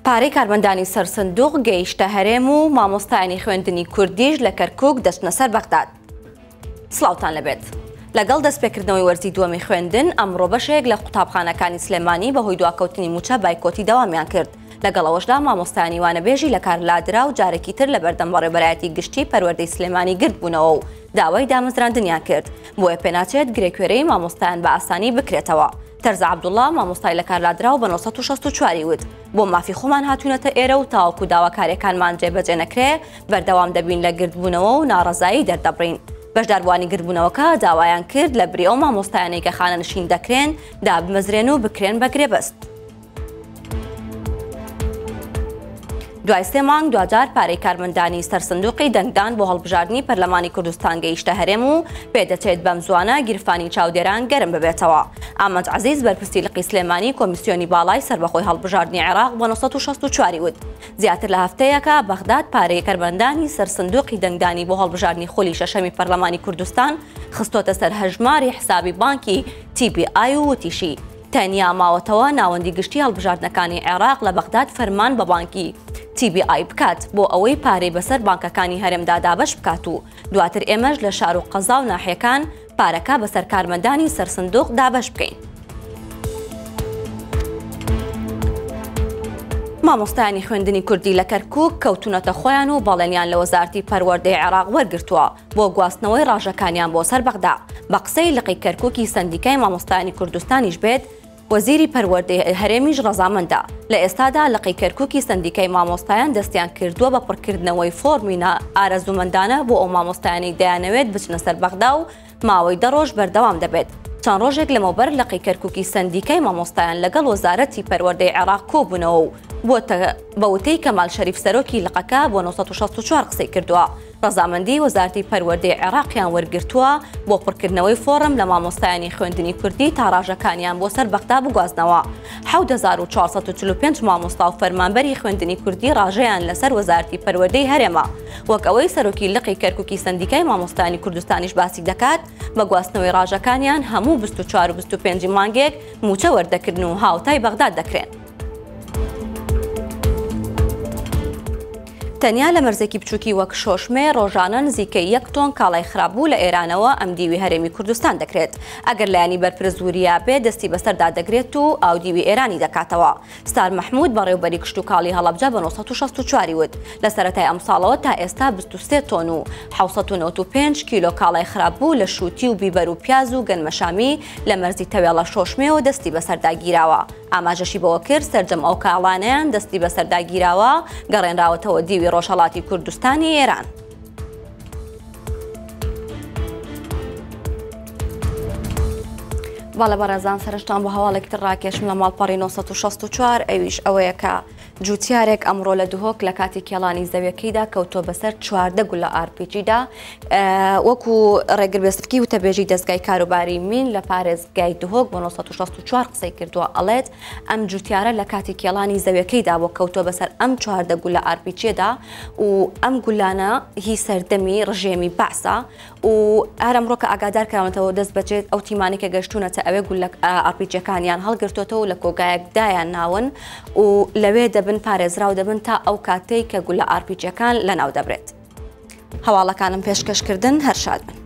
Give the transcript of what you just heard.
پارەی کارمەندانی سەر سندوق گەیشتە هەرێم و مامۆستایانی خوێندنی کوردیش لە کەرکوک دەچنە سەر بەغداد. سڵاوتان لەبێت. لەگەڵ دەستپێکردنەوەی وەرزی دووەمی خوێندن، ئەمڕۆ بەشێک لە قوتابخانەکانی سلێمانی بەهۆی دواکەوتنی مووچە بایکۆتی دەوامیان کرد. لەگەڵ ئەوەشدا مامۆستایانی وانەبێژی لەکار لادرا و جارێکی تر لەبەردەم بەڕێوبەرایەتی گشتی پەروەردەی سلێمانی گردبوونەوە و داوای دامەزراندنیان کرد. بۆیە پێناچێت گرێکوێرەی مامۆستایان بە ئاسانی بکرێتەوە. تەرزە عەبدوڵا، مامۆستای لەکارلادراو بە 964 ی وت، بۆ مافی خۆمان هاتوونەتە ئێرە و تاوەکو داواکارییەکانمان جێبەجێ نەکرێ بەردەوام دەبین لە گردبوونەوە و ناڕەزایی دەردەبڕین. بەشداربووانی گردبوونەوەکە داوایان کرد لەبری ئەو مامۆستایانەی کە خانەنشین دەکرێن دابمەزرێن و بکرێن بە گرێبەست. دوای سێ مانگ دواجار پارەی کارمەندانی سەر سندوقی دەنگدان بۆ هەڵبژاردنی پەرلەمانی کوردستان گەیشتە هەرێم و پێدەچێت بەم زوانە گیرفانی چاودێران گەرم ببێتەوە. ئامانج عەزیز بەرپرسی لقی سلێمانی کۆمیسیۆنی باڵای سەربەخۆی هەڵبژاردنی عێراق بۆ 964 وت زیاتر لە هەفتەیەکە بەغداد پارەی کارمەندانی سەر سندوقی دەنگدانی بۆ هەڵبژاردنی خولی شەشەمی پەرلەمانی کوردستان خستۆتە سەر هەژماری حسابی بانکی TBI و وتیشی تەنیا ماوەتەوە ناوەندی گشتی هەڵبژاردنەکانی عێراق لە بەغداد فەرمان بە بانکی TBI بکات بۆ ئەوەی پارەی بەسەر بانکەکانی هەرێمدا دابەش بکات و دواتر ئێمەش لە شار و قەزا و ناحیەکان پارەکە بەسەر کارمەندانی سەر سندوق دابەش بکەین. مامۆستایانی خوێندنی کوردی لە کەرکوک کەوتونەتە خۆیان و بەڵێنیان لە وەزارەتی پەروەردەی عێراق وەرگرتووە بۆ گواستنەوەی ڕاژەکانیان بۆ سەر بەغدا، بە قسەی لقی کەرکوکی سەندیکای مامۆستایانی کوردستانیش بێت، وەزیری پەروەردەی هەرێمیش ڕەزامەندە. لە ئێستادا لقی کەرکوکی سەندیکای مامۆستایان دەستیان کردووە بە پڕکردنەوەی فۆڕمی نا ئارەزوومەندانە بۆ ئەو مامۆستایانەی دەیانەوێت بچنە سەر بەغدا و ماوەی دە ڕۆژ بەردەوام دەبێت. چەند ڕۆژێک لەمەوبەر لقی کەرکوکی سەندیکای مامۆستایان لەگەڵ وەزارەتی پەروەردەی عێراق کۆبوونەوە و بۆتە بە وتەی کەمال شەریف سەرۆکی لقەکە بۆ 964 قسەی کردووە ڕەزامەندی وەزارەتی پەروەردەی عێراقیان وەرگرتووە بۆ پڕکردنەوەی فۆڕم لە مامۆستایانی خوێندنی کوردی تا ڕاژەکانیان بۆ سەر بەغدا بگوازنەوە. 7445 مامۆستا و فەرمانبەری خوێندنی کوردی ڕاژەیان لەسەر وەزارەتی پەروەردەی هەرێمە. وەک ئەوەی سەرۆکی لقی کەرکوکی سەندیکای مامۆستایانی کوردستانیش باسی دەکات، بە گواستنەوەی ڕاژەکانیان هەموو 24 و 25 مانگێک مووچە وەردەگرن و هاوتای بەغداد دەکرێن. تەنیا لە مەرزێکی بچووکی وەک شۆشمێ ڕۆژانە نزیکەی یەک تۆن کاڵای خراپبوو لە ئێرانەوە ئەمدیوی هەرێمی کوردستان دەکرێت. ئەگەر لایەنی بەرپرس وریا بێت دەستی بەسەردا دەگرێت و ئاودیوی ئێرانی دەکاتەوە. ستار مەحمود بەڕێوبەری کشتوکاڵی هەڵەبجە بە 964 وت، لە سەرەتای ئەمساڵەوە تا ئێستا 23 تۆن و 795 کیلۆ کاڵای خراپبوو لە شووتی و بیبەر و پیاز و گەنمەشامی لە مەرزی تەوێڵە شۆشمێوە دەستی بەسەردا گیراوە. ئاماژەشی بەوە کرد، سەرجەم ئەو کاڵانەیان دەستی بەسەردا گیراوە، گەڕێنراوەتەوە دیوی ڕۆژهەڵاتی کوردستانی ئێران. بەڵێ بەڕێزان سەرنجتان بۆ هەواڵێکی تر ڕاکێشم لە ماڵپەڕی 964 ئەویش ئەوەیە کە جوتیارێک ئەمڕۆ لە دهۆک لە کاتی کێڵانی زەویەکەیدا کەوتووە بەسەر 14 گولە ئارپیجیدا وەکو ڕێگر بێسفکی وتەبێژی دەستگای کاروباری مین لە پارێزگای دهۆک بۆ 964 قسەی کردووە ئەڵێت ئەم جوتیارە لە کاتی کێڵانی زەویەکەیدا بۆ کەوتووە بەسەر ئەم 14 گولە ئارپیچیەدا و ئەم گولانە هی سەردەمی ڕژێمی بەعسە و هەر ئەمڕۆ کە ئاگادار کراونەتەوە دەست بەجێ ئەو تیمانەی کە گەشتوونەتە ئەوێ گولە ئارپیجەکانیان هەڵگرتووەتەوە و لە کۆگایەک دایان ناون و لەوێ دەبن پارێزراو دەبن تا ئەو کاتەی کە گولە ئارپیجەکان لەناو دەبرێت. هەواڵەکانم پێشکەشکردن هەر شاد بن.